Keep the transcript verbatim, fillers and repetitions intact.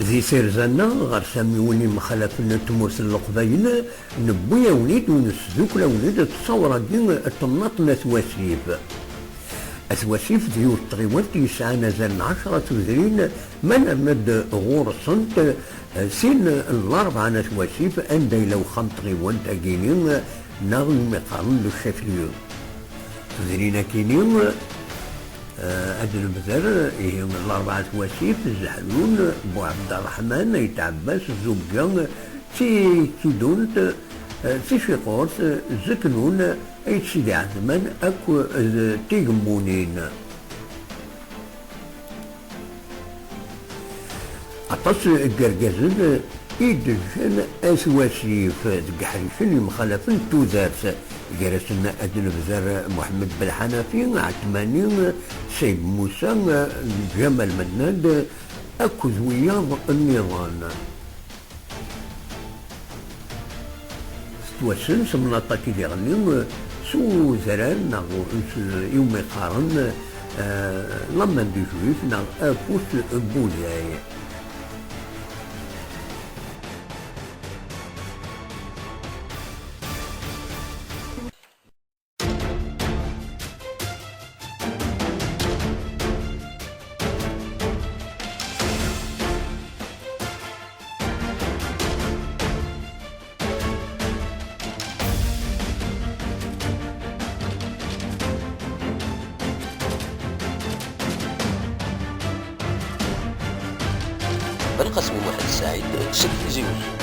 Di tirza-nneɣ ɣer tamiwin imxalafen n tmurt n Leqbayel, newwi-awen-id u nesdukel-awen-id ttawra-agi n temnaḍt n At Wasif. At Wasif d yiwet n tɣiwant yesɛan azal n ɛecra tudrin, ma nerna-d ɣur-sent, eh, sin n larebɛa n At Wasif, anda yella wexxam n tɣiwant-agini, eh, neɣ umi qqaren le chef-lieu. Tudrin-akini, eh, ad nebder, ihi, larebɛa At Wasif, Zehlun, Buɛebd Ṛṛeḥman, Ayt Ɛebbas, Zubga, Tikidunt, eh, Ticiqurt, Zeknun, Ayt Sidi Ɛetman akked Tigemmunin. Aṭas n yergazen i d-ǧǧan At Wasif deg iḥricen yemxalafen n tudert, gar-asen ad nebder Muḥemmed Belḥanafi, Ɛetmani, Sayd Musa, Ǧamal Mennad akked wiyaḍ nniḍen. Tettwassen temnaḍt-agi diɣenni s udrar neɣ s iwumi qqaren, eh, la main du juif neɣ afus n wuday. Belqasem Muḥend Saɛid seg Tizi Uzzu.